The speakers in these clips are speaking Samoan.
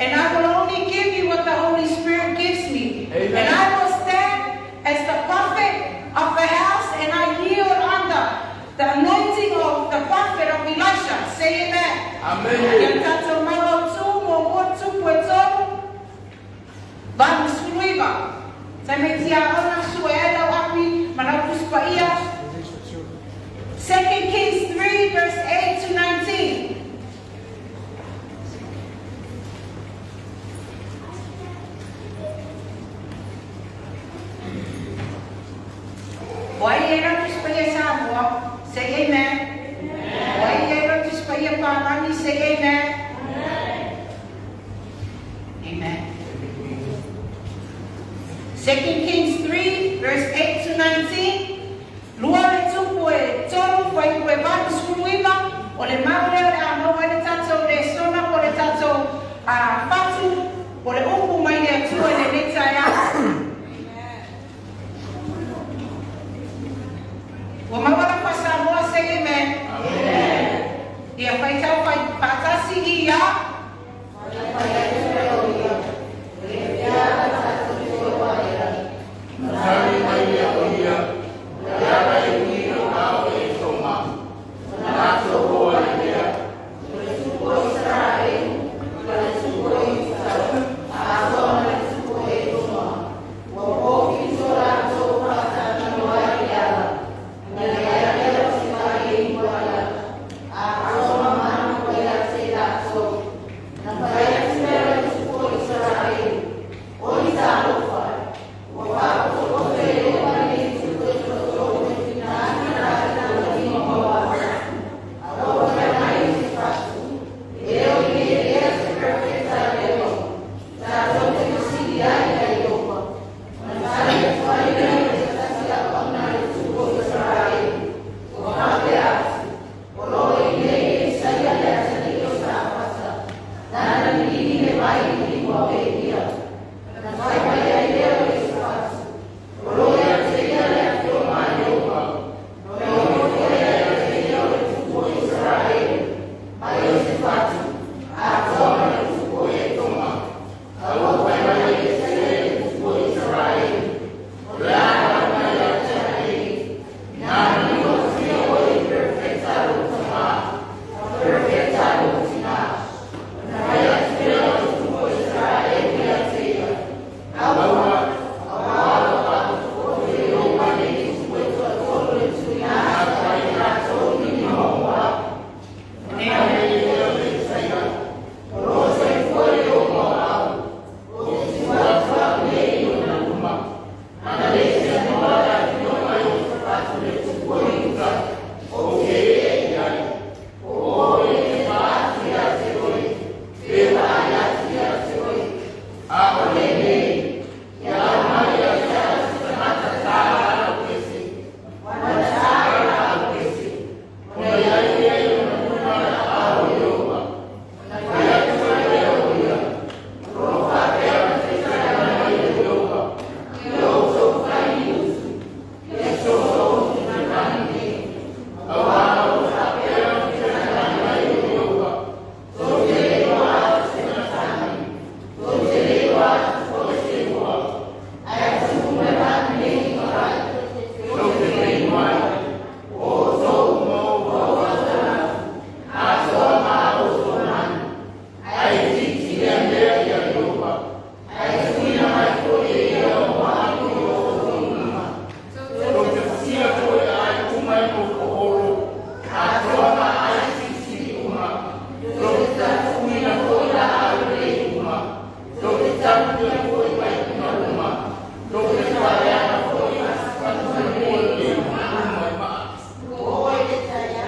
And I will only give you what the Holy Spirit gives me. Amen. And I will stand as the prophet of the house, and I yield under the anointing of the prophet of Elisha. Say amen. Amen. Ia tatou mau autū muamua tupu e tolu, 89. Tai mai tiaona sue ai lau api ma lau Tusi Paia. 2 Kings 3 verse 8 to 19. O ai e lau Tusi Paia Samoa? Say amen. O ai e lau Tusi Paia Pālani? Say amen. Amen. 2 Kings 3 verse 8 to 19. Lua le tupu e tolu, fuaiupu e 89, o le mau lea o le a maua ai le tatou lesona po o le tatou fatu, po o le upu mai le Atua i lenei taeao. Ua maua lau faa-Samoa, say amen. Ia faitau faatasi i a. Na tali mai lea o ia, O le ala e ui o a oe e Toma. Ona latou o ai lea.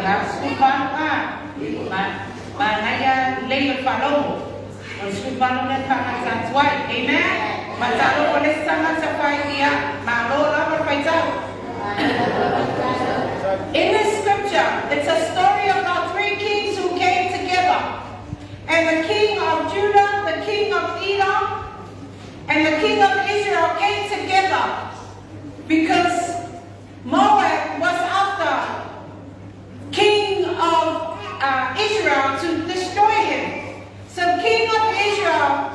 La 18 a. Manaia lelei o le faalogo. O le 18 lea e faagata atu ai. Amen? Matalofa le isi tagata fai ia. Malo lava le faitau. In this scripture, it's a story about three kings who came together. And the king of Judah, the king of Edom, and the king of Israel came together because Moab was after king of Israel to destroy him. So king of Israel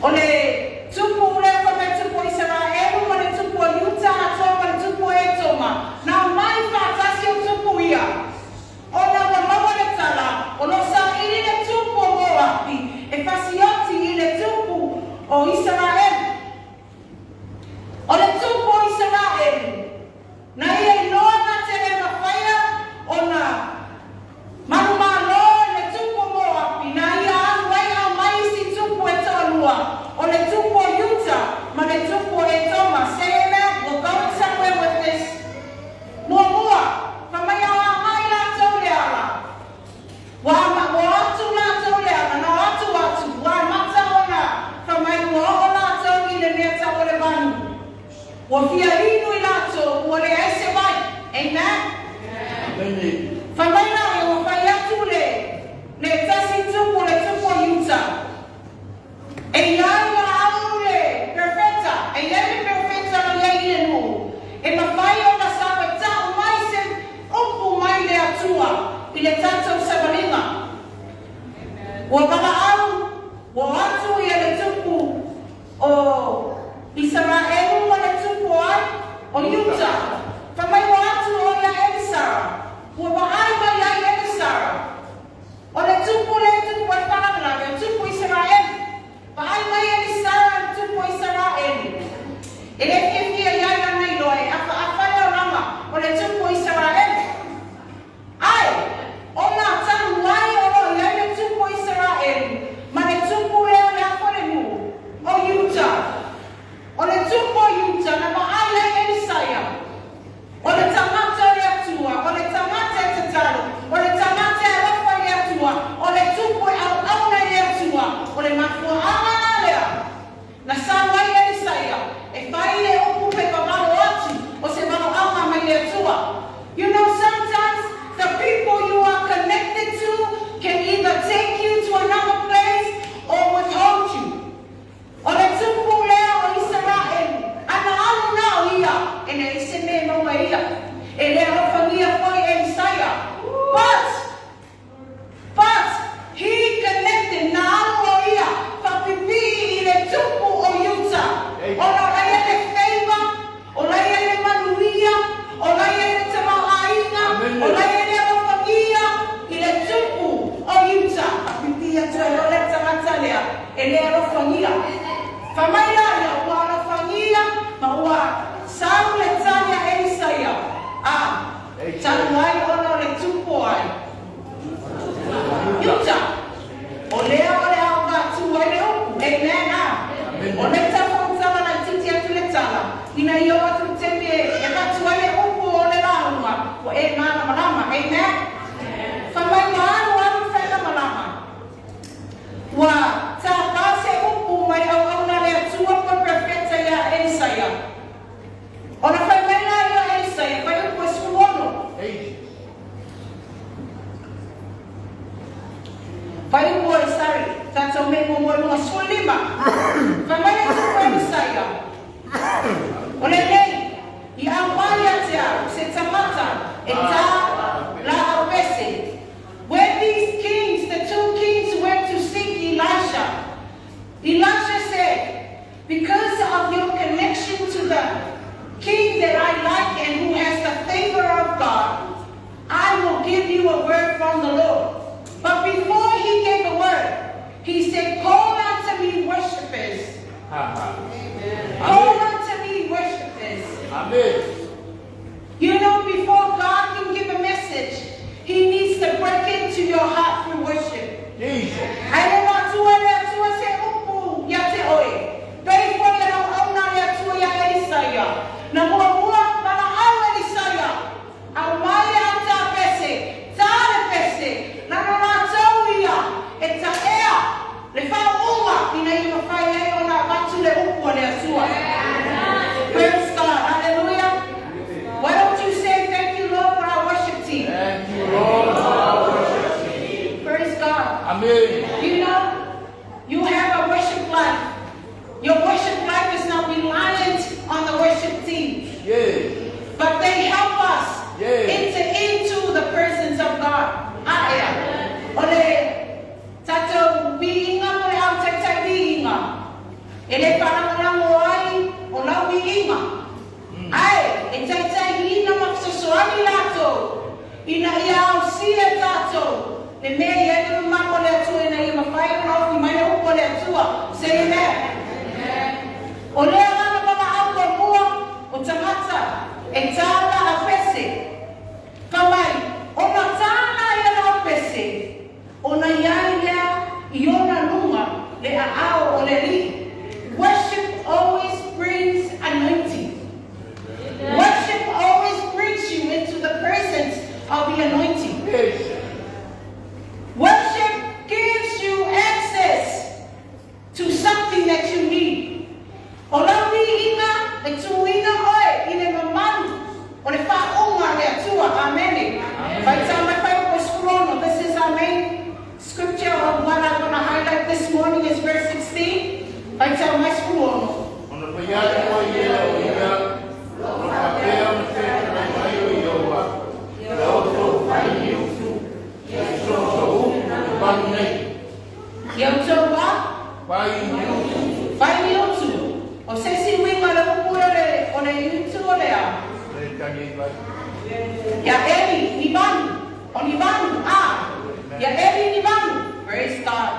O le tupu lea fai mai tupu o Isaraelu ma le tupu o Iuta atoa ma le tupu o Etoma, na omai faatasi o tupu ia. Ona ua maua le tala, o lo o saili le tupu o Moapi e fasioti i le tupu o Isaraelu. O le tupu o Isaraelu, na ia iloa na te le mafaia ona manumalo i le tupu o Moapi, na ia alu ai aumai isi tupu e toalua, o le tupu o Iuta ma le tupu o Etoma. Say amen. We're going somewhere with this. Muamua, fai mai a agai latou le ala. Ua ua atu latou le ala, na o atu atu, ua amata ona fai mai ua oo latou i le mea tau o le vanu. Ua fia inu i latou, ua leai se vai. Amen. Amen. Fai mai la ua fai atu le tasi tupu, le tupu o Iuta. E iai valaau le perofeta, e iai le perofeta na iai i le nuu. E mafai ona saveta'u mai se upu mai le Atua i le tatou savaliga. Ua valaau, ua atu ia le tupu o Isaraelu ma le tupu o ai o Iuta. Fai mai ua atu o ia Elisara. Ua vaai mai ai Elisara. O le tupu le tupu o le faalavelave, o tupu Isaraelu. Vaai mai Elisara le tupu o Isaraelu. E le fiafia iai lana iloa e afaafa le olaga o le tupu o Isaraelu. Ae, ona talu ai o lo o i ai le tupu o Isaraelu ma le tupu lea o le afo le nuu o Iuta. O le tupu o Iuta na vaai ai Elisaia. O le tagata o le Atua, o le tagata e tatalo, o le tagata e alofa i le Atua, o le tupu e auauna i le Atua, o le mafuaaga la lea. Na sau ai Elisaia e fai le upu pe vavalo atu o se valoaga mai le Atua. You know, sometimes the people you are connected to can either take you to another place or withhold you. O le tupu lea o Isaraelu, ana alu na o ia, e leai se mea e maua e ia. E le alofagia foi Elisaia. But he connected, na alu o ia, faapipii i le tupu o Iuta. Ona o la e i ai le favor, o la e i ai le manuia, o la e i ai le tamaoaiga, o la e i ai le alofagia i le tupu o Iuta. Faapipii atu ai loa le tagata lea, e le alofagia. Fai mai la ia, ua alofagia ma ua sau le tali a Elisaia, a talu ai ona o le tupu o ai Iuta. O lea o le a avatu ai le upu. Amen. A. O le tafoutala laitiiti atu le tala, ina ia oo atu le taimi e avatu ai le upu o le lauga, ua e malamalama. Amen. Fai mai ua alu alu le faailamalama. Ua tāpā se upu mai auauna a le Atua po o le perofeta iā Elisaia. Ona fai mai lea o Elisaia, fuaiupu e 16. Fuaiupu e, sorry, tatou mea muamua i luga, 15. Fai mai le tupu Elisaia, O lenei, i aumai ia te au se tagata e tā laau pese. When these kings, the two kings went to seek Elisha, Elisha said, Because of your connection to the king that I like and who has the favor of God, I will give you a word from the Lord. But before he gave a word, he said, Call unto me worshipers. Call unto me worshipers. Amen. You know, before God can give a message, he needs to break into your heart through worship. Jesus. Ae le matua le Atua se upu ia te oe. Pei foi le auauna a le Atua iā Elisaia. Na muamua valaau Elisaia, Aumai le auta pese, tā le pese, na no latou ia e taea le faauuga ina ia mafai ai ona avatu le upu a le Atua. Praise God. Hallelujah. Why don't you say thank you, Lord, for our worship team? Thank you, Lord, for our worship team. Praise God. Amen. You know, you have a worship life. Your worship life is not reliant on the worship team. But they help us enter into the presence of God. Aea. O le tatou viiga mo le au taitai viiga. E le faalagolago ai o lau viiga. Ae e taitaiina ma fesoasoani latou ina ia ausia e tatou le mea e i ai le mamalu o le Atua ina ia mafai ona ofi mai le upu a le Atua. Say amen. O lea agaga valaau muamua o tagata e ta laapese. Fai mai, ona ta lea laupese, ona i ai lea i ona luga le aao o le Alii. Worship always brings anointing. Worship always brings you into the presence of the anointing. Worship gives you access to something that you need. O lau viiga e tuuina oe i le mamalu o le faauga a le Atua. Amene. Faitau mai Fuaiupu 16. This is our main scripture of what I'm going to highlight this morning is verse 16. Faitau mai 16. Ona fai atu ai lea o ia, o lo faapea ona fetalai mai o Ieova, ia outou fai ni utu, ia soosoo upu i vanu nei. Ia outou a? Fai ni utu. Fai ni utu. O se isi uiga o le upu o le utu o le a? Le tagi i vai. Ia eli ni vanu. O ni vanu a. Ia eli ni vanu. Praise God.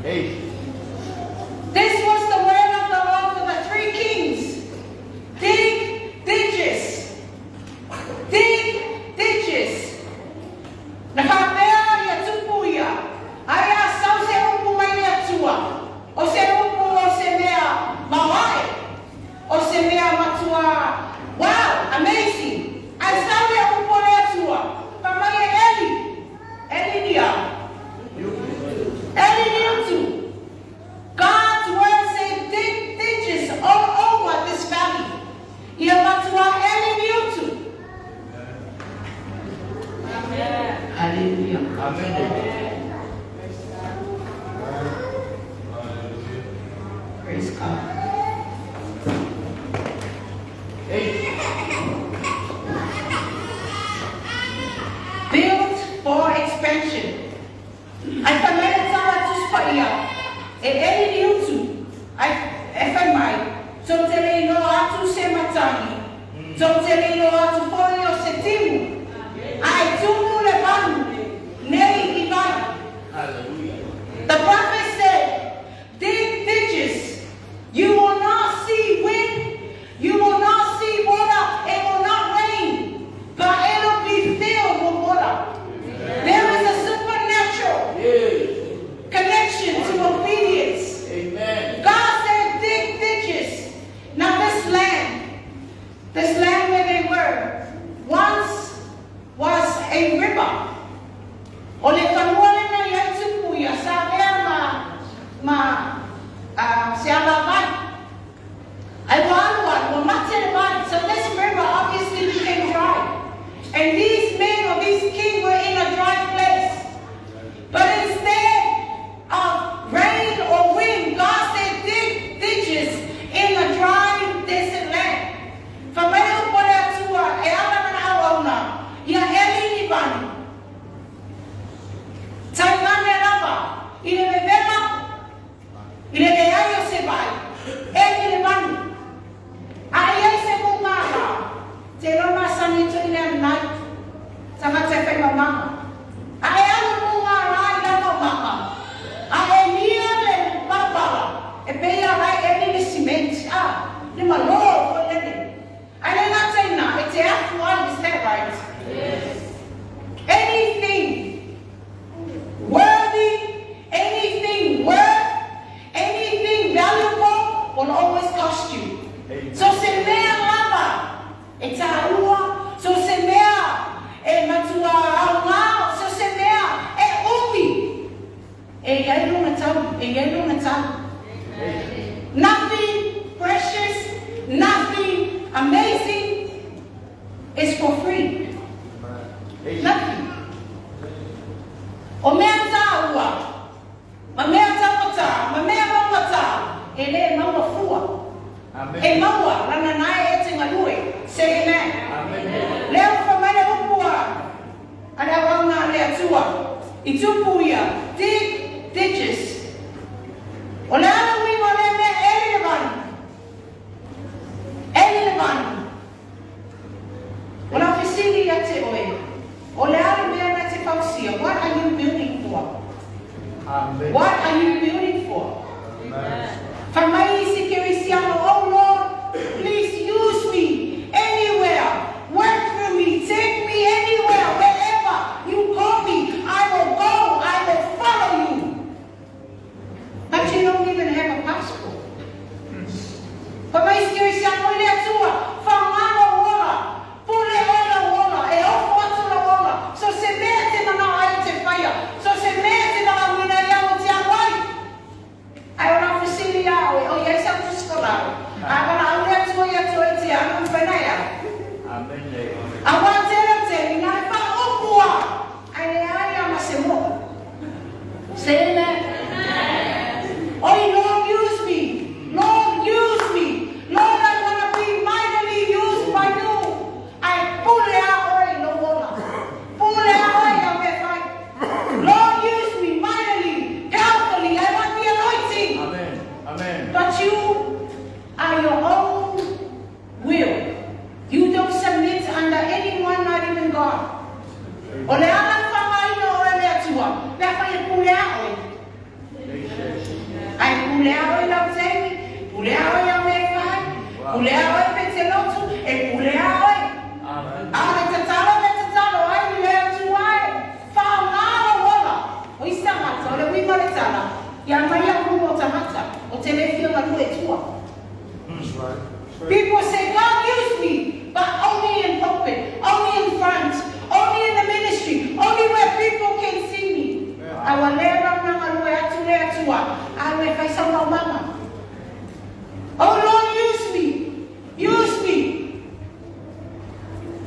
Hey. This was the word of the Lord for the three kings. Dig ditches. Dig ditches. Na faapea ia tupu ia. Ai a sau se upu mai le Atua. O se upu o se mea maoae. O se mea matua. Wow, amazing. Ai sau le upu o le Atua. Fai mai e eli. Eli ni a. Eli ni utu. God's word said dig ditches all over this valley. Ia matua eli ni utu. Hallelujah. Amen. Praise God. Hey. Built for expansion. Ai fai mai le tala Tusi Paia. E eli ni utu. Ai e fai mai. Tou te le iloa atu se matagi. Tou te le iloa atu foi o se timu. Ae tumu le vanu. Nei i vai. Hallelujah. The prophet said, dig ditches. You will not see wind. You will not see water. It will not rain. But it'll be filled with water. There is a supernatural connection to obedience. Amen. God said, dig ditches. Now this land where they were, once was a river. O le fanua lena i ai tupu ia, sa avea ma, ma se alavai. Ai ua alu alu, ua mate le vai. So this river obviously became dry. And these men or these kings were in a dry place. But instead of rain or wind, God said dig ditches in the dry desert land. Fai mai le upu a le Atua e ala lana auauna, ia eli ni vanu. Taigane lava, i le vevela, i le leai o se vai, eli le vanu. A i ai se mugala, te iloa masani to i le anai, tagata e fai mamaga. A e alu mugala i lana o mama, a e nia le palapala, e pei a lai eli le simenti, a, le malo foi lele. Ae le gata i na, e te afu ai, is that right? Yes. Anything worthy, anything worth, anything valuable will always cost you. So se mea lava e tāua, so se mea e matua aoga, so se mea e umi, e i ai lona tau, e i ai lona tau. Nothing precious, nothing amazing is for free. Nothing. O mea tāua, ma mea taugata, ma mea maugata, e le maua fua. Amen. E maua, lana nae e te galue. Say amen. Amen. Lea ua fai mai le upu a a le auauna a le Atua, i tupu ia, dig ditches. O le even have a passport. Fai mai isi o isi atu le Atua, faaaoga lou ola, pule oe lou ola, e ofo atu lou ola, so o se mea e te manao ai e te faia, so o se mea e te valaauina ai au ou te alu ai. Ae o lau fesili ia oe, o i ai sau tusi folau, a valaau le Atua ia te oe e te alu, e mafai ona e alu? Auā tele o taimi, na o le faaupu lava, ae leai lava ma se moʻo. Say amen. Oi, Lord, use me. Lord, use me. Lord, I want to be mightily used by you. Ae pule lava oe i lou ola. Pule lava oe i au mea e fai. Lord, use me mightily, powerfully. I want the anointing. Amen. Amen. But you are your own will. You don't submit under anyone, not even God. O le ala le faaaogaina o oe e le Atua, pe afai e pule a oe. Ae pule a oe i lau taimi, pule a oe i au mea e fai, pule a oe pe te lotu, e pule a oe. A o le tatalo le tatalo ai i le Atua e, faaaoga lou ola. O isi tagata, o le uiga o le tala, ia aumai au luma o tagata, ou te le fia galue i tua. People say, God use me, but only in pulpit, only in front, only in the ministry, only where people can see me. A ua leva ona galue atu le Atua, alu e fai sau maumaga. Oh Lord, use me, use me.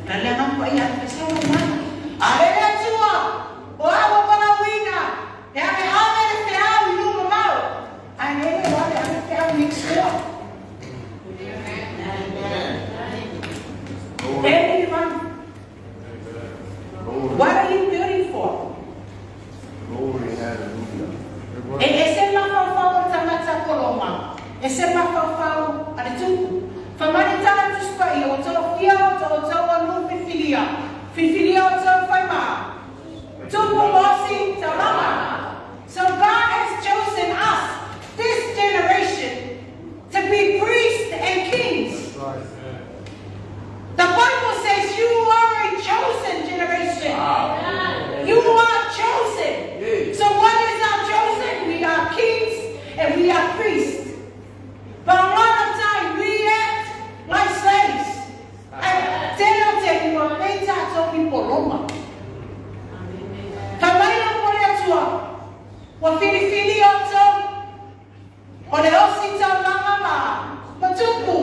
Na le agaga paia alu fai sau maumaga. A le le Atua, o au ua valaauina, e ave ave le feau i luma mau. Ae le le o ave ave feau next door. Everyone, what are you building for? Glory, hallelujah. E ese le mafaufau o le tagata Koloma, ese le mafaufau a le Tupu. Fai mai le tala Tusi Paia, ua tofia outou alu filifilia, filifilia outou fai ma Tupu ma osi taulaga. So God has chosen us, this generation, to be priests and kings. The Bible says you are a chosen generation. You are chosen. So what is our chosen? We are kings and we are priests. But a lot of time we act like slaves. Ae tele o taimi ua pei tatou i poloma. Fai mai lau po le Atua, ua filifili outou, o le osi taulaga ma ma tupu.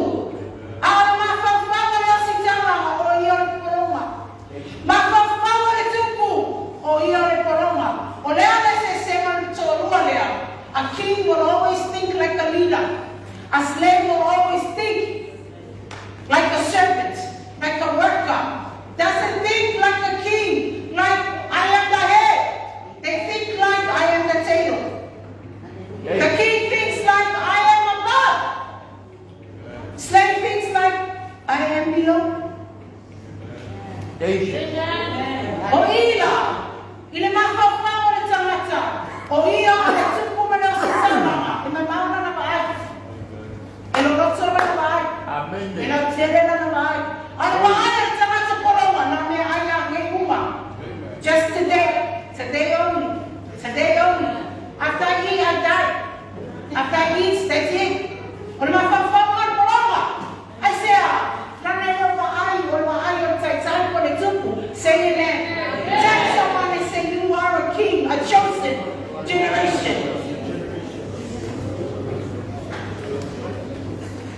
A o le mafaufau o le osi taulaga, o ia o le poloma. Mafaufau o le tupu, o ia o le poloma. O le a le eseesega o le toalua lea? A king will always think like a leader. A slave will always think like a servant, like a worker. Doesn't think like a king, like I am the head. They think like I am the tail. The king thinks like I am above. Slave thinks like I am below. O i la, i le mafaufau o le tagata, o ia o le tupu ma le osi taulaga, e mamao lana vaai, e loloto lana vaai, e lautele lana vaai. A o le vaai a le tagata pologa, na o mea ai a nei uma. Just today, today only, today only. After I eat, I die. After I eat, that's it. O le mafaufau o le pologa. Aisea? Lana e o vaai, o le vaai o le taitai po o le tupu. Say amen. Tell someone and say you are a king, a chosen generation.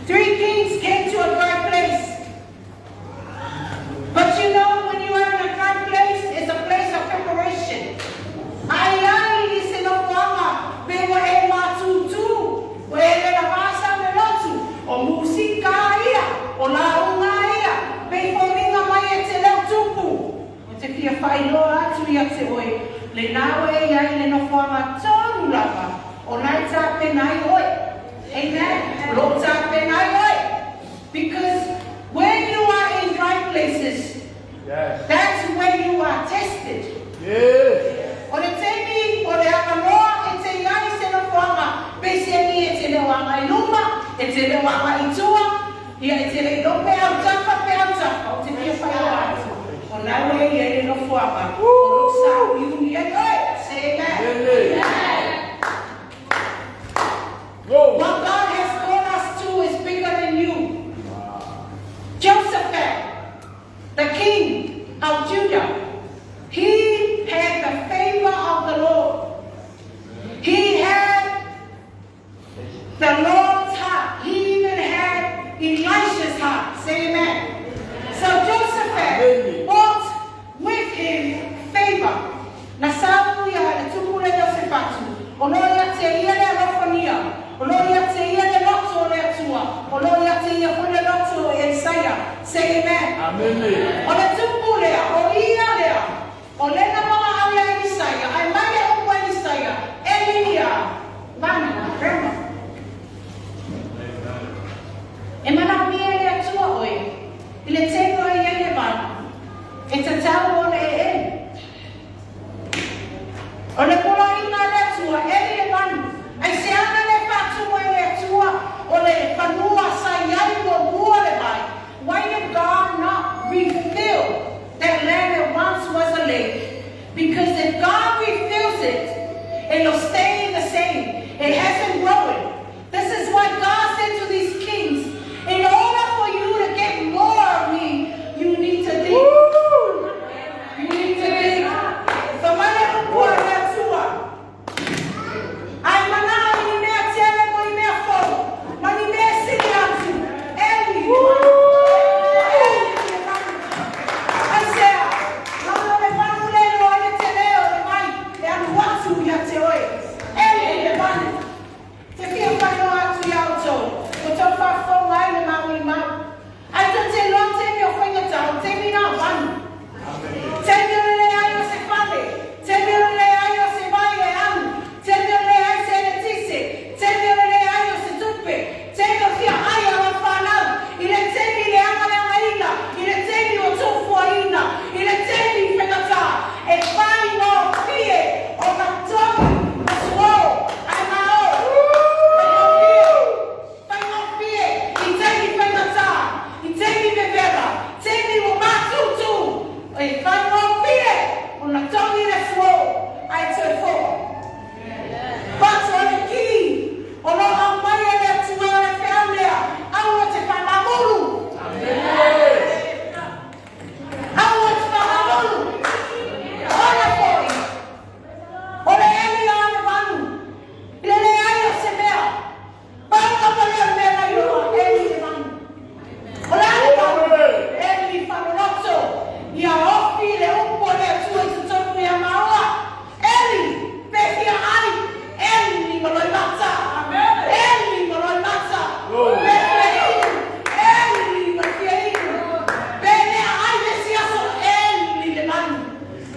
Three kings came to a dry place. But you know, when you are in a dry place, it's a place of preparation. A i ai i se nofoaga me ua e mātūtū, ua e lela vāsa me lotu, o musika ia, o lauga ia, me i foliga mai e te leo tupu. Ou te fia faailoa atu ia te oe, lena ua e i ai i le nofoaga tonu lava, o la e tapena ai oe. Amen. O lo o tapena ai oe. Because when you are in dry places, that's when you are tested. O le taimi o le avanoa e te i ai se nofoaga, peiseai e te leo agai luma, e te leo agai i tua, ia e te le iloa pe autafa pe autafa, ou te fia faailoa atu, o la ua e i ai le nofoaga o lou sauniuni ai oe. Say amen. The Lord's heart. He even had Elisha's heart. Say amen. So Josephat brought with him favor. Na sau ia le tupu le Iosefatu. O lo ia te ia le alofagia. O lo ia te ia le loto o le Atua. O lo ia te ia foi le loto o Elisaia. Say amen. Amene. O le tupu lea, o ia lea, o lena valaau ia Elisaia, ae mai le upu a Elisaia, Eliia, vanu, grandma. E manaomia e le Atua oe, i le taimi o i ai le vanu, e tatau ona e eli. O le poloaiga a le Atua, eli le vanu, aisea na le faatumu ai le Atua o le fanua sa i ai muamua le vai? Why did God not refill that land that once was a lake? Because if God refills it, it'll stay the same. It hasn't grown. This is why God said to these kings, in order for you to get more of me, you need to dig. You need to dig. Fai mai le upu a le Atua. Ai manao i ni mea tele mo ni mea fou. Ma ni mea sili atu. Eli. Eli le vanu. Aisea. Lana o le vanu le iloa ai le tele o le vai. E alu atu ia te oe. Eli le vanu. Te fia faailoa atu iā outou. O tou faafofoga ai le mamolimau. Ai tou te iloa taimi o faigata, o taimi na o vanu. Taimi o le leai o se fale, taimi o le leai o se vai e alu, taimi o le leai se eletise, taimi o le leai o se tupe, taimi o fia ai a lau fanau, i le taimi i le agaleagaina, i le taimi ua tuufuaina, i le taimi i faigata, e faigofie ona togi le suo ae mao. Faigofie, faigofie, i taimi faigata, i taimi vevela, taimi ua matutu, e faigofie ona togi le suo ae toe fo'a. But o le key o lo aumai e le Atua o le feau lea, aua te faamamulu. Aua te faamamulu. Ona foi. O le eli a le vanu. I le leai o se mea. Pau lava lea o le mea na iloa, eli le vanu. O le a le vanu? Eli faaloloto. Ia ofi le upu a le Atua i totonu ia maua. Eli, pe fia ai. Eli ma loimata. Eli ma loimata. Pe fia inu. Eli ma fia inu. Pe lea ai le isi aso. Eli le vanu.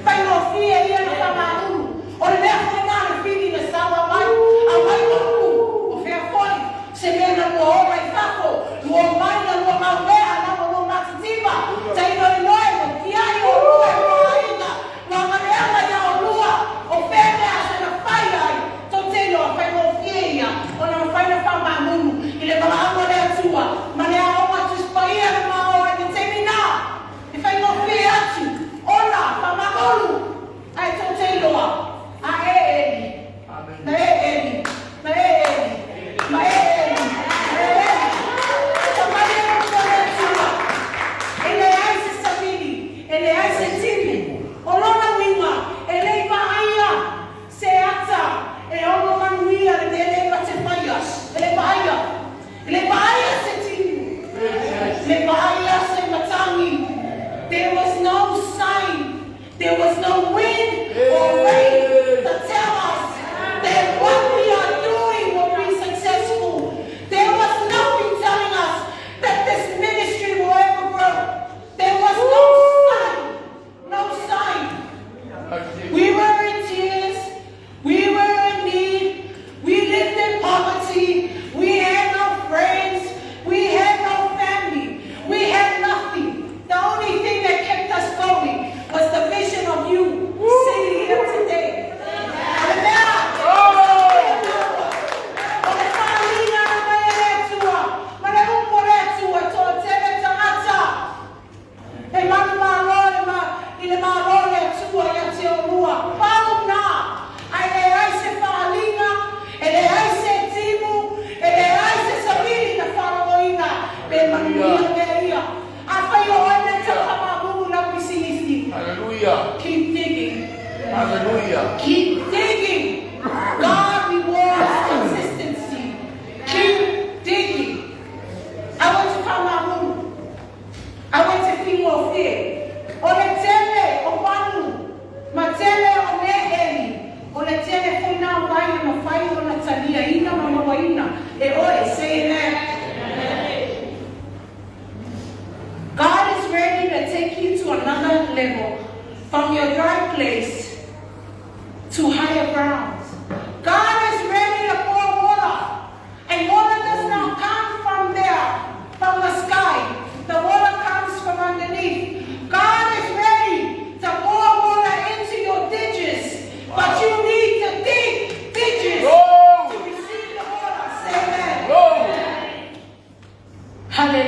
Faigofie ia na faamamulu. O le mea foi na le fili na saua mai. Aumai upu. O fea foi. Se mea na lua ola i fafo. Lua mai na lua mau mea na ua lua matitiva. Tainoinoe mo tiai olua e lua aiga. Lua galeaga ia olua. O fea mea se na fai ai. Tou te iloa faigofie ia. Ona mafai na faamamulu. I le valaauga a le Atua. Ma le aoga Tusi Paia na maoa i le taimi na. E faigofie atu. Ona faamamulu. Ae tou te iloa. A e eli. Na e eli. Na e eli. Ma e eli. Na e eli.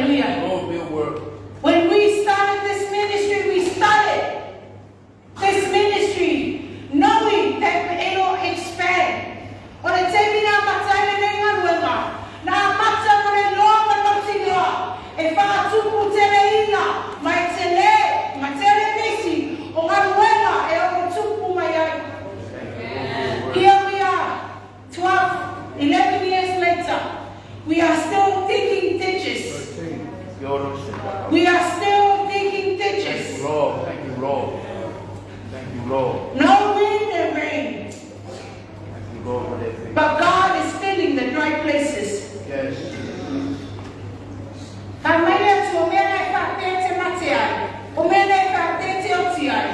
Hallelujah. Lord, be a word. When we started this ministry, we started this ministry knowing that it will expand. O le taimi na amata ai lenei galuega, na amata ma le loa ma le mautinoa e faatupu teleina ma e tele ma tele nisi o galuega e ono tupu mai ai. Here we are, 12, 11 years later, we are still digging ditches. We are still digging ditches. Thank you, Lord. Thank you, Lord. Thank you, Lord. No wind and rain. Thank you, Lord, for that thing. But God is filling the dry places. Yes. Fai mai le Atua, o mea na e faapea e te mate ai, o mea na e faapea e te oti ai,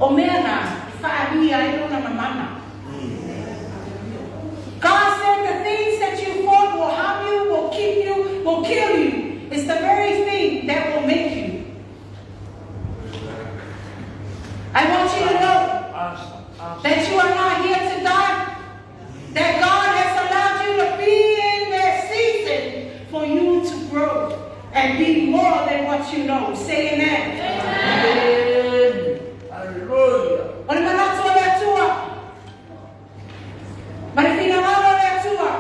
o mea na e faaalia ai lona mamana. God said the things that you thought will harm you, will keep you, will kill you, is the very thing that will make you. I want you to know that you are not here to die, that God has allowed you to be in that season for you to grow and be more than what you know. Say amen. Amen. Hallelujah. O le manatu o le Atua, ma le finagalo o le Atua,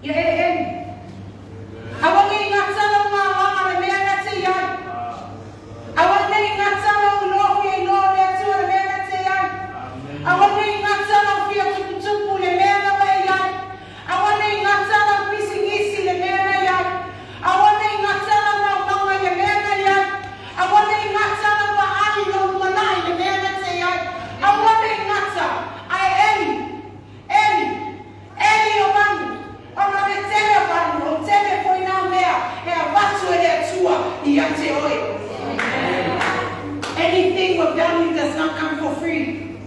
ia e emi. Aua nei gatala o ngā le mea na te iai. Aua nei gatala o lohu e loa le Atua le mea na te iai. Aua nei gatala o fia tuputupu le mea na wai iai. Aua nei gatala o pisingisi le mea na iai. Aua nei gatala o maumanga le mea na iai. Aua nei gatala o ai lo manai le mea na te iai. Aua nei gata ai emi, emi, emi o manu. Ona le tele o manu, o tele foi nā mea, e a watu e le Atua i a te oe. Anything with value does not come for free.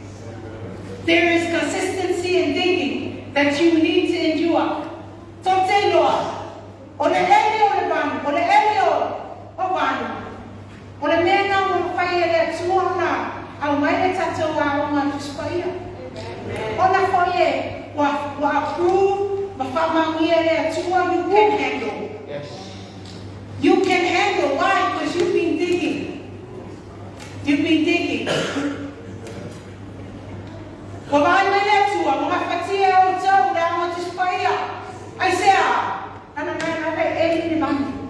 There is consistency in digging that you need to endure. Tō te loa, o le ele o le vanu, o le ele o vanu, o le mea nā mo whai e le Atua ona, au mai le tatou aoga Tusi Paia. Ona foi e, ua approve, ma whamangia le Atua, you can handle. Yes. You can handle. Why? Because you've been digging. You've been digging. Wa vai mai le Atua, mo ngā whatia o tau, le aoga Tusi Paia. Ai sea, ana nai nai e le manu.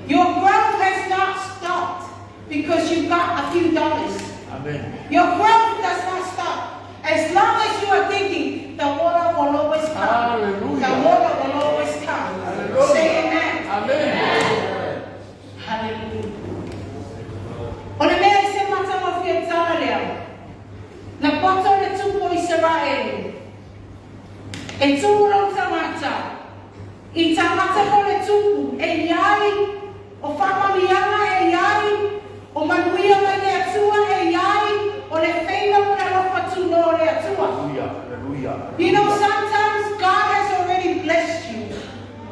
Your growth has not stopped because you got a few dollars. Amen. Your growth does not stop. As long as you are digging, the water will always come. Hallelujah. The water will always come. Hallelujah. Say amen. Amen. Hallelujah. O le mea i se matanga fia tala lea. Na poto le tupu o Israeli. E tū tangata. I tangata ko le tupu. E iai. O whamanianga e iai. O manuia mai le Atua e iai. O le whainga mo le alofa tūno o le Atua. Hallelujah. Hallelujah. You know, sometimes God has already blessed you,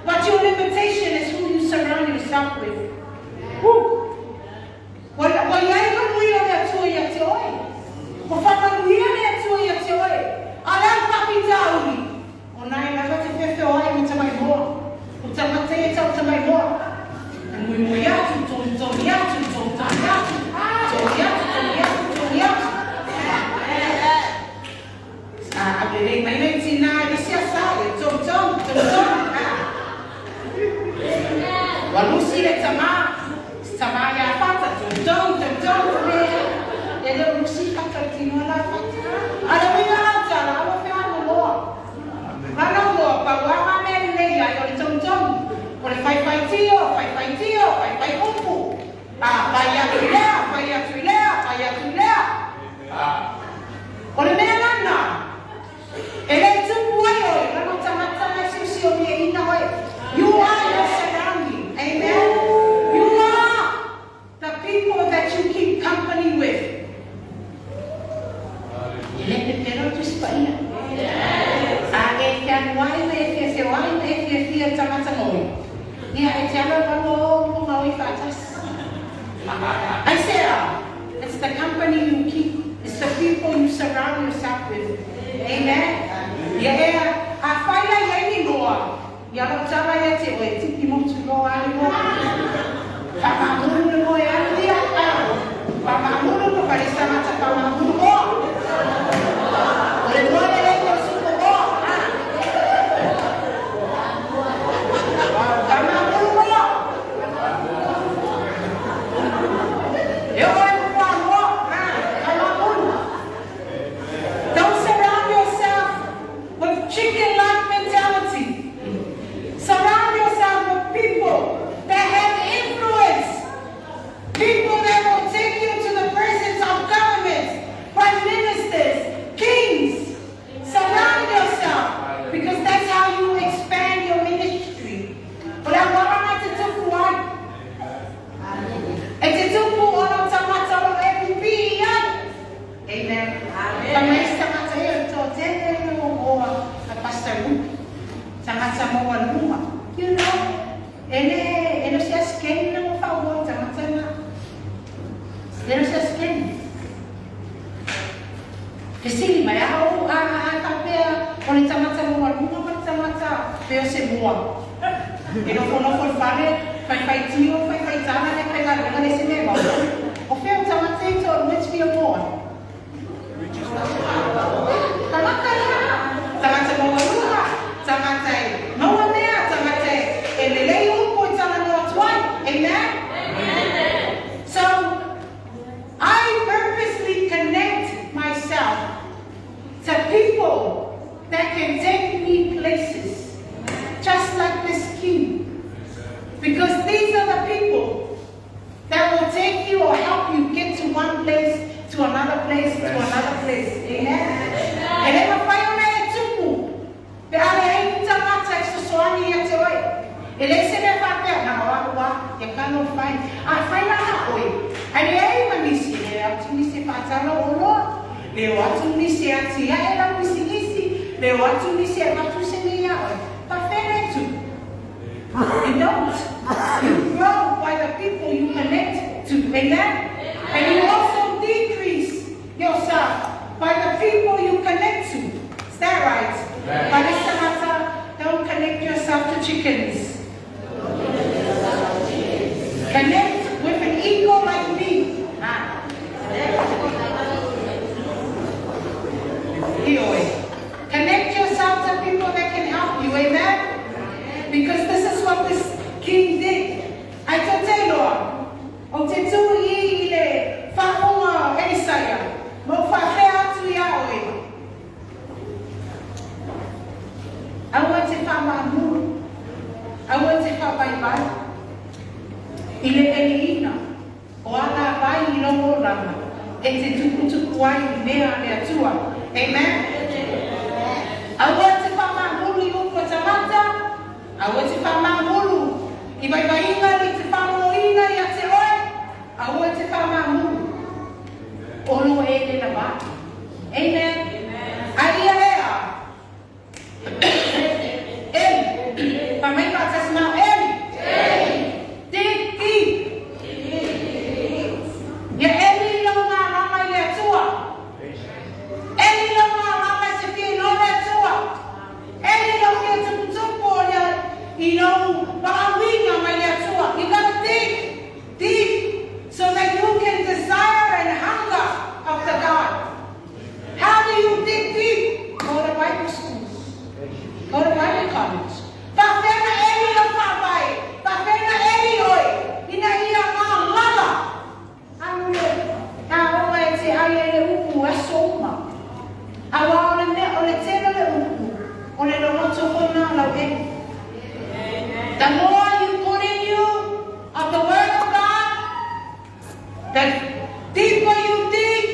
but your limitation is who you surround yourself with. Woo. Wa iai manuia le Atua ia te oe. Wa whamanuia le Atua ia te oe. A lea whapita uri. O nai lava te pewhe o ai me tamai moa. O tamate e tau tamai moa. E mui mui atu, tonu tonu atu, tonu tani atu. Tonu atu, tonu atu, tonu atu. A le mai nei tina i sia sa, e tonu tonu, tonu tonu. Walusi le tama, tama ia fata, tonu tonu, tonu tonu. E le lusi fata tino la fata. Ala winga la tala, awa whea no loa. Rana loa, pa wanga me le ia, o le tonu tonu. O le whai whai tio, whai whai tio, whai whai upu. Whai atu i lea, whai atu i lea, whai atu i lea. O le mea lana, e le tupu ai oe, lana tangata ngai siusi o mea ina oe. You are your surrounding. Amen. You are the people that you keep company with. E le pepero Tusi Paia. A e te anuai me e fia se wai me e fia fia tangata ngoi. Ia e te ala walo o ngā oi whātas. I say, it's the company you keep. It's the people you surround yourself with. Amen. Ia e a whaila i ni loa. Ia lau tala ia te oe tiki motu loa ai mo. Whakamuru le moe alu ia. Whakamuru ko palesa mata whakamuru moa. O le moe le lei o suko moa. Whakamuru moa. E oe mwa moa. Whakamuru. Don't surround yourself with chicken-like mentality. Surround yourself with people that have influence. People that will take you to the presence of governments, prime ministers, kings. Surround yourself, because that's how you expand your ministry. O le awaranga te tupu ai. E te tupu o lo tangata o e pipi ai. Amen. Amen. Tangata e o tō tene no oa a Pastor Luke. Tangata mo walunga. You know, ene no se asken na mo whaua tangata na. Ene no se asken. Fesili mai au a kapea o le tangata mo walunga ma le tangata peo se mua. E no fono fo whare, whai whai tio, whai whai tāna, ne whai ngā le se mea. O whio tangata i tō which fia moa. Tangata ia, tangata mo walunga, tangata e maua mea, tangata e lelei upo i tana noa tuai. Amen? Amen. So, I purposely connect myself to people that can take me places, just like this king. Because these are the people that will take you or help you get to one place, to another place, to another place. Amen? E le mawhai ona e tupu. Pe ale ei tangata e sosoani ia te oi. E le se mea whapea, na hoa ua, e kano whai. A whai lana oi. Ane ei manisi, le atu nisi whātalo o loa. Le o atu nisi ati ia e lau nisi nisi. Le o atu nisi e matu se ni ia oi. Pa whene tu. You don't. You grow by the people you connect to. Amen? And you also decrease yourself by the people you connect to. Is that right? Amen. Don't connect yourself to chickens. Connect with an eagle like me. Connect yourself to people that can help you. Amen? Because this is what this king did. I te teloa. O te tui i le whaonga Elisaya. Mo whawhea atu ia oe. Aua te whamamuru. Aua te whawaiwai. I le eliina. O ana vai i longo ranga. E te tukutuku ai i mea le atua. Amen? Aua te whamamuru i uko tamata. Aua te whamamuru. I waiwainga ni te whamoina i a te oe. Aua te whamamuru. Ono e le lava. Amen. Ai ia ea. Eli. Whamai whātasi mau. Eli. Dig deep. Ia eli lau ngā lama i le atua. Eli lau ngā lama i te whino le atua. Eli lau kia tuputupu o le i lau whaawinga mai le atua. You gotta dig deep so that you can desire and hunger after God. How do you dig deep? Go to Bible school. Go to Bible college. Whawhena eli lau whawai. Whawhena eli oi. Ina ia ngā lala. Anu a oa e te ai e le upu aso uma. A wā o le mea o le tena le upu. O le loloto kona lau e. The more you put in you of the word of God, the deeper you dig,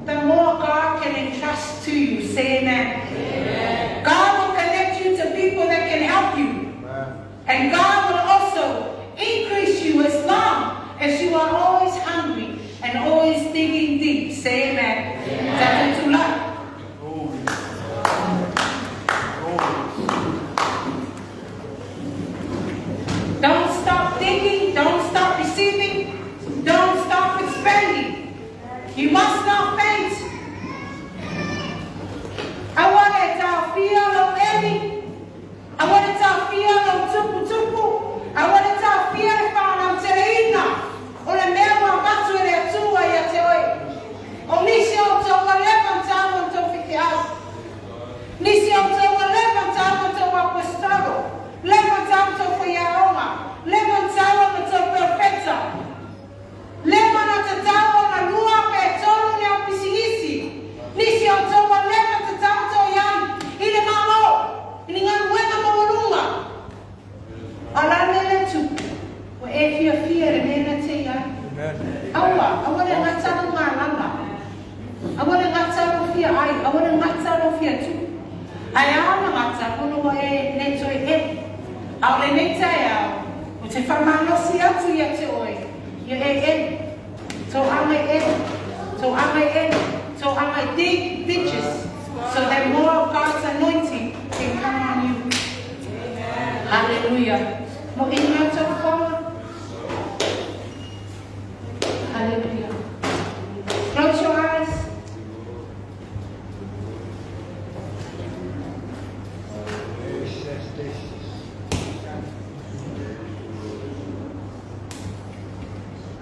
the more God can entrust to you. Say amen. Amen. God will connect you to people that can help you. Amen. And God will also increase you as long as you are always hungry and always digging deep. Say amen. Amen. Don't stop digging. Don't stop receiving. Don't stop expanding. You must not faint. I want it to feel Eli. I want it to A o lenei taeao, ou te faamalosi atu ia te oe, ia e eli, toaga e eli, toaga e eli, toaga e dig ditches, so that more of God's anointing can come on you. Hallelujah. Mo ina tau. Hallelujah. Close your eyes.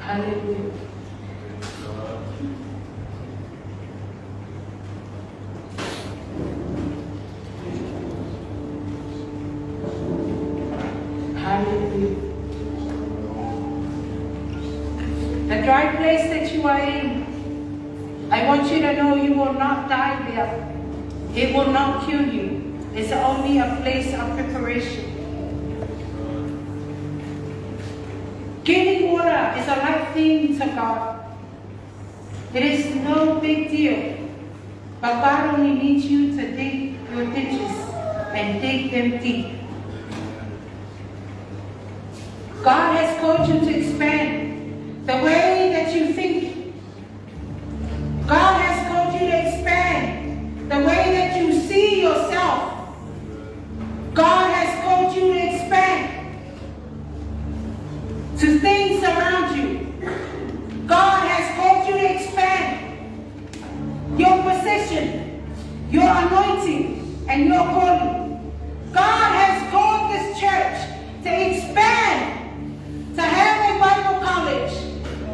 Hallelujah. Hallelujah. The dry place that you are in, I want you to know you will not die there. It will not kill you. It's only a place of preparation. Giving water is a light thing to God. It is no big deal. But God only needs you to dig your ditches and dig them deep. God has called you to expand the way that you think. God has called you to expand the way that you see yourself. God has called you to expand to things around you. God has called you to expand your position, your anointing, and your calling. God has called this church to expand, to have a Bible college,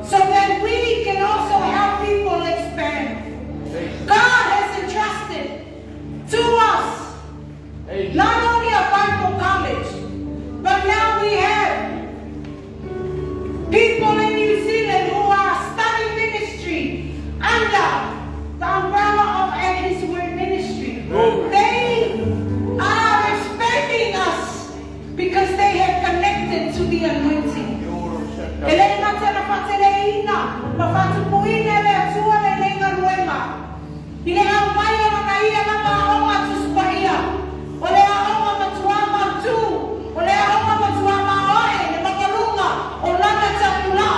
so that we can also help people expand. God has entrusted to us not only a Bible college, but now we have people in New Zealand who are studying ministry under the umbrella of At His Word Ministry. They are expanding us because they have connected to the anointing. E le ngata na whateleina, ma whatupuina le atua le lenga ruenga. I le au mai o na ia na maonga tuspaia. O le aonga matua mautu. O le aonga matua maoe le makalunga o lana tapula.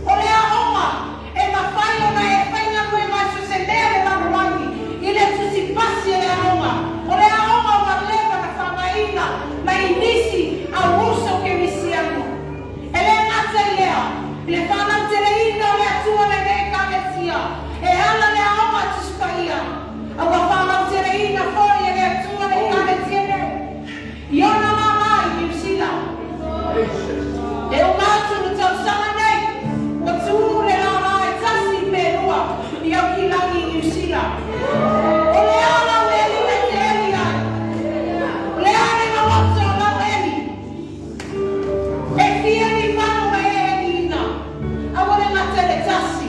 O le aonga e mawhai o na e whainga ruenga su se mea le marulangi. I le tusipasi e le aonga. O le aonga o lewa na whangaina na inisi au uso ke misiano. E le ngata i lea, i le whanau te leina o le atua le ne kalesia. E ala le aonga tuspaia. A ua whanau te leina foi e le atua le kalesia ne. I ona lala i New Zealand. E o mātu no tausanga nei, o tū le lala e tasi pelua i au ki langi i New Zealand. O le ala o eli me te eli ai. O le ale na loto o lau eli. E fia ni manu e eli ina. A wale ngata le tasi.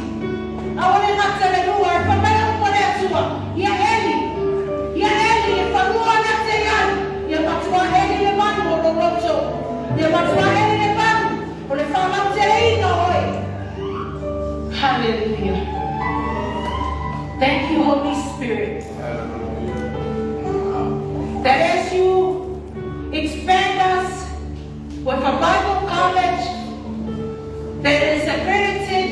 A wale ngata le lua. E whamea upo le atua. Ia eli. Ia eli e whalua na te iai. Ia matua eli le manu o lo loto. Ia matua eli le manu o le whanau te leina oe. Hallelujah. Thank you, Holy Spirit. That as you expand us with a Bible college that is accredited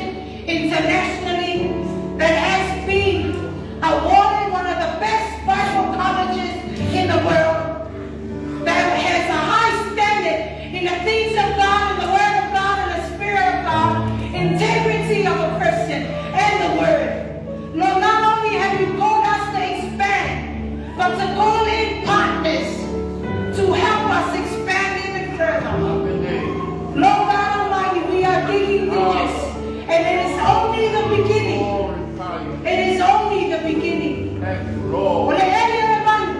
internationally, that has been awarded one of the best Bible colleges in the world, that has a high standard in the things of God and the Word of God and the Spirit of God, integrity of a person and the Word. Lord, not only have you called us to expand, but to call in partners to help us expand even further. Lord God Almighty, we are digging ditches, and it is only the beginning. It is only the beginning. O le eli o le manu,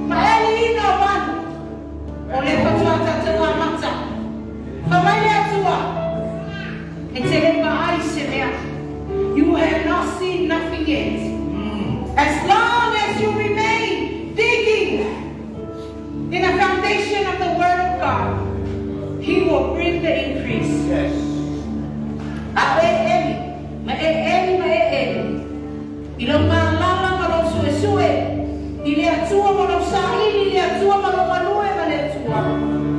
ma eli ina o manu, o le patua tatua mata. Whamai le atua, e te le maai se mea. You have not seen nothing yet. As long as you remain digging in the foundation of the Word of God, He will bring the increase. Yes. A e eli, ma e eli, ma e eli. I lau malala ma lau suesue, i le atua ma lau sa'ili, i le atua ma lau malue ma le atua.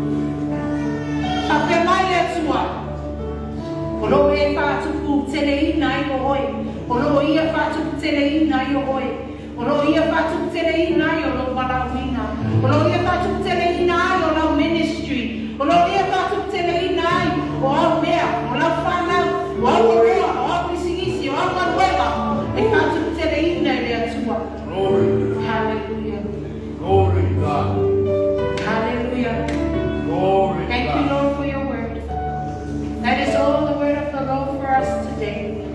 o oe. O loo ia faatuputeleina ai o oe. O loo ia faatuputeleina ai o lou valaauina. O loo ia faatuputeleina ai o lau ministry. O loo ia faatuputeleina ai o au mea, o lau fanau, o au oloa, o au pisinisi, o au galuega e faatuputeleina e le Atua. Glory. Hallelujah. Glory to God. Hallelujah. Glory to Thank you, God. Lord, for your word. That is all the word of the Lord for us today.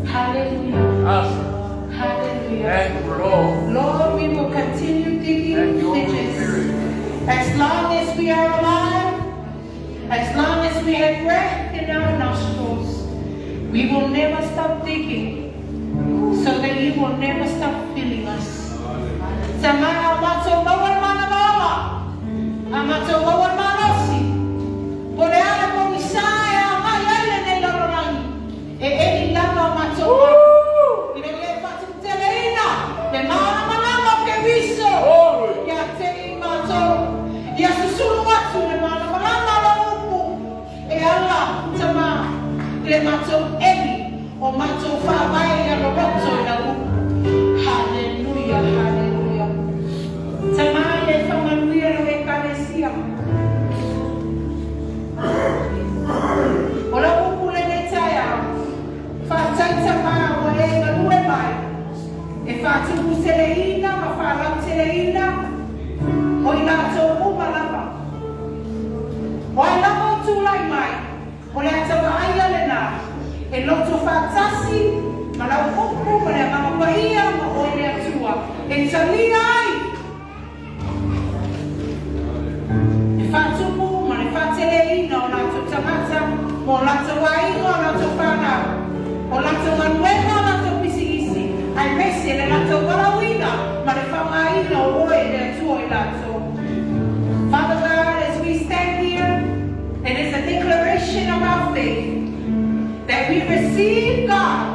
Hallelujah. Awesome. Hallelujah. Thank you, Lord. Lord, we will continue digging Thank you, Holy ditches. Spirit. As long as we are alive, as long as we have breath in our nostrils, we will never stop digging so that you will never stop filling us. Tama a matou maua le manavaoa, a matou maua le malosi, po le a le pogisa e agai ai lenei lalolagi, e eli lava o matou ai. Ina ia e faatuputeleina le malamalama o Keriso. Glory. Ia te i matou, ia susulu atu le malamalama o lau upu, e ala tama i le matou eli o matou faavae ia loloto i lau upu. Haleluia, haleluia. Tama ia e faamanuia lau Ekalesia. O lau upu lenei taeao, faafetai tama ua e galue mai, e faatuputeleina ma faalauteleina o i latou uma lava. O ai lava o tulai mai, o le ata vaaia lena, e loto faatasi ma lau upu ma le Agaga Paia ma oe le Atua, e talia ai le faatupu ma le faateleina o latou tagata ma o latou aiga, o latou fanau, o latou galuega, o latou pisinisi, aemaise le latou valaauina ma le faaaogaina o oe le Atua i latou. Father God, as we stand here, it is a declaration of our faith that we receive God.